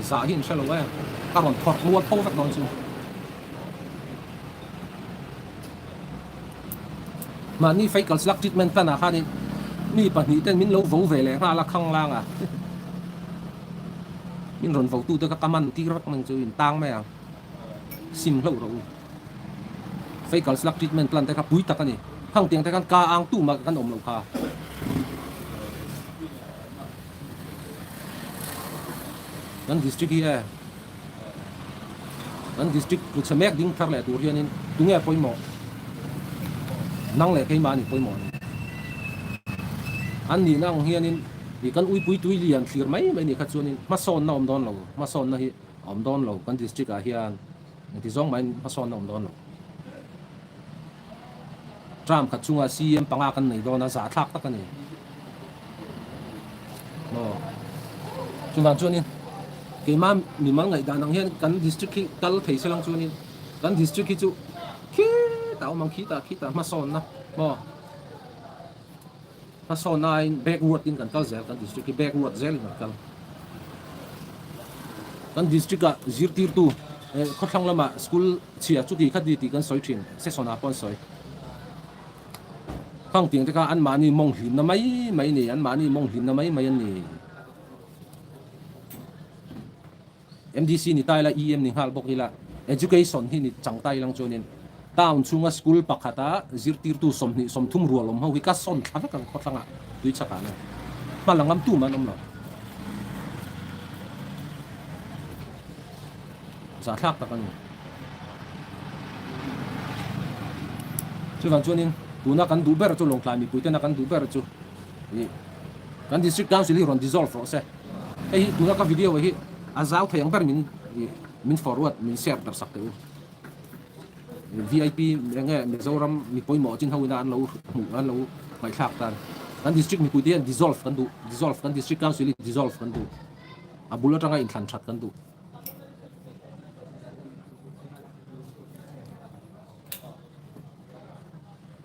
Zah hi in hre lo em? Ka rawn phawrh mual pho vek dawn chu. Mahni Fecal Slug Treatment Plant ah khanin mi pahnih ten min lo vo ve leh nghal a khanglang a, min rawn vo tute kha ka man tir vek mai chu in tang mai ang, sim hlauh rawh u. Fecal Slug Treatment Plant te kha pui tak a ni, khang tiang te khan ka ang tu mah kan awm lo kha. Kan district hi e. Kan district tluchhe mek ding thar leh tur hianin tunge pawimawh? Nang leh keimah a ni pawimawh a ni. An nihna ang hianin ih kan uipui tui lian thlir mai mai nih kha chuanin hmasawnna awm dawn lo, hmasawnna hi a awm dawn lo kan district ah hian engti zawng mahin hmasawnna awm dawn lo. Term khat chunga CM panga kan nei dawn a, zahthlak tak a ni. Maw? Chuvang chuanin keimah mimal ngaihdan ang hian kan district hi kal thei se lang chuanin kan district hi chu khitah awm ang khitah khitah hmasawnna maw? Hmasawnna aiin backward in kan kal zel, kan district hi backward zelin kan kal. Kan district ah zirtirtu khawthlang lamah school chhia chuti kha ti tih kan sawi thin, session ah pawh an sawi. Khang tiang te kha anmahni mawng hlimna mai mai a ni, anmahni mawng hlimna mai mai a ni. MDC ni ta ila, EM ni nghal bawk ila, Education hi ni chang ta ilang chuanin town chhunga school pakhata zirtirtu 20 30 rual awm ho hi ka sawn thla vek ang khawthlangah tui chakah nen hma la ngam tum an awm lo. Zahthlak tak a ni. Chuvang chuanin tuna kan duh ber chu Lawngtlai mipui tena kan duh ber chu ih kan District Council hi rawn dissolve rawh se. Hei hi tuna ka video hi a zau thei ang ber min min forward min share darh sak teh u. VIP enge Mizoram mi pawimawh chin ho ina an lo hmuh an lo ngaihthlak tan. Kan district mipui te hian dissolve kan duh dissolve kan district council hi dissolve kan duh. A bul atanga inthlan that kan duh.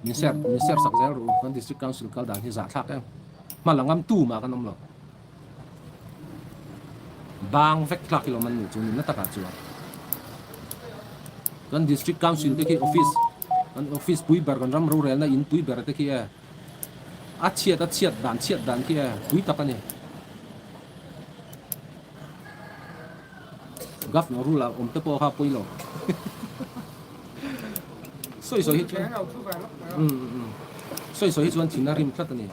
Min share min share sak zel ru kan district council kal dan hi zahthlak em hma la ngam tu mah kan awm lo bang vek tlak hi lo man ni chu nunna takah chuan kan district council te khi office kan office pui ber kan ram rorelna in pui ber te khi e a chhiat a chhiat dan chhiat dan khi e pui tak a ni. Governor rule ah awm te pawh kha pawi lo. Sawi sawi hi chuan sawi sawi hi chuan thin a rim tlat a ni.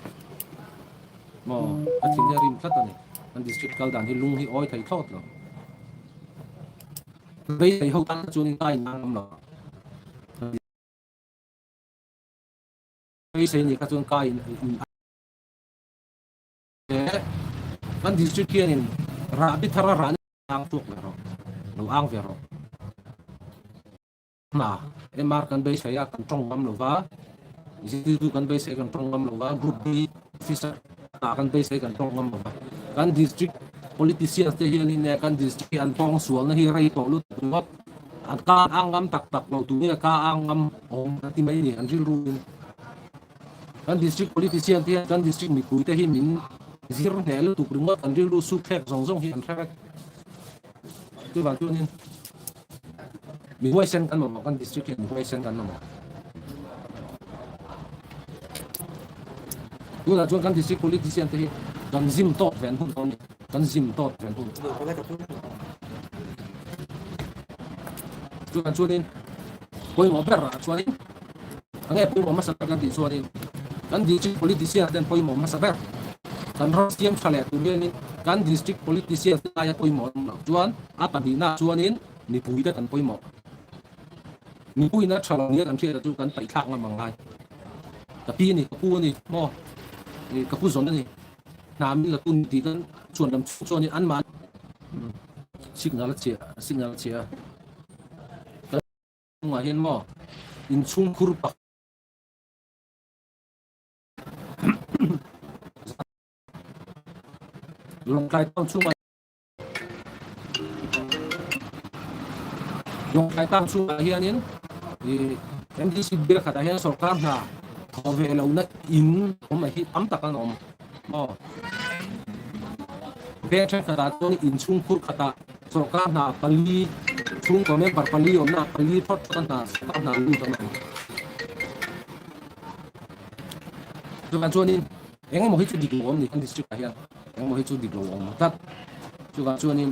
Maw a thin hi a rim tlat a ni. Kan district kal dan hi lung hi awi thei thlawt lo. Beisei ho tan chuan in kai nan awm lo. Beisei ni kha chuan kai in Kan district hianin rahbi thar a rahna ang chhuak ve rawh, lo ang ve rawh. Hna MR kan beisei a kan tawng ngam lova, zirtirtu kan beisei kan tawng ngam lova, group B officer hna kan beisei kan tawng ngam lova. Kan district politicians te hianin e kan district hi an tawng sualna hi rei tawh lutuk ringawt. An ka ang ngam tak tak lo tunge ka ang ngam awm an ti mai ni an rilru in. Kan district politician te hian kan district mipui te hi min zir hneh lutuk ringawt an rilru suk thlek zawng zawng hi an hre vek. Chuvang chuanin mi huaisen kan mamawh kan district hian mi huaisen kan mamawh. Tunah chuan kan district politician te hi kan zim tawk ve an hun tawh a ni. Kan zim tawk ve an hun. Chuvang chuanin pawimawh berah chuanin Enge pawimawh hmasa ber kan tih chuanin kan district politician ten pawimawh hmasa ber. Kan ram siam tha leh tur hianin kan district politician te aia pawimawh an awm loh chuan a pahnihnaah chuanin mipuite kan pawimawh. Mipuiin a tha lo nia kan hriat chu kan paihthlak ngam ang ngai. Ka pi a ni, ka pu a ni maw, ka pu zawn a ni, hna min la tu ni tih kan chuan lam chhung chuanin anmahni signal a chhia, signal a chhia. Kan hnungah hian maw inchhungkhur pakhat. Lawngtlai town chhungah Lawngtlai town chhungah hianin ih MDC bial khatah hian sorkar hna thawh ve lohna in awm hi tam tak an awm maw. Veng thenkhatah chuan inchhungkhur khatah sorkar hna pali chhungkaw member pali awmna pali thawt thawt a hna sorkar hna lut an awm. Chuvang chuanin eng emaw hi chu dik lo awm ni kan district ah hian eng emaw hi chu dik lo awm tlat. Chuvang chuanin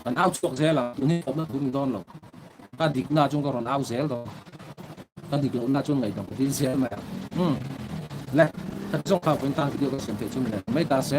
kan au chhuak zel a, tun hi thawhna tur ni dawn lo. Ka dikna chuan ka rawn au zel dawn. Ka dik lohna chuan ngaihdam ka dil zel mai ang. Umm le, ka zawng kha vawiin tan video ka siam theih chu ni leh mai ta se.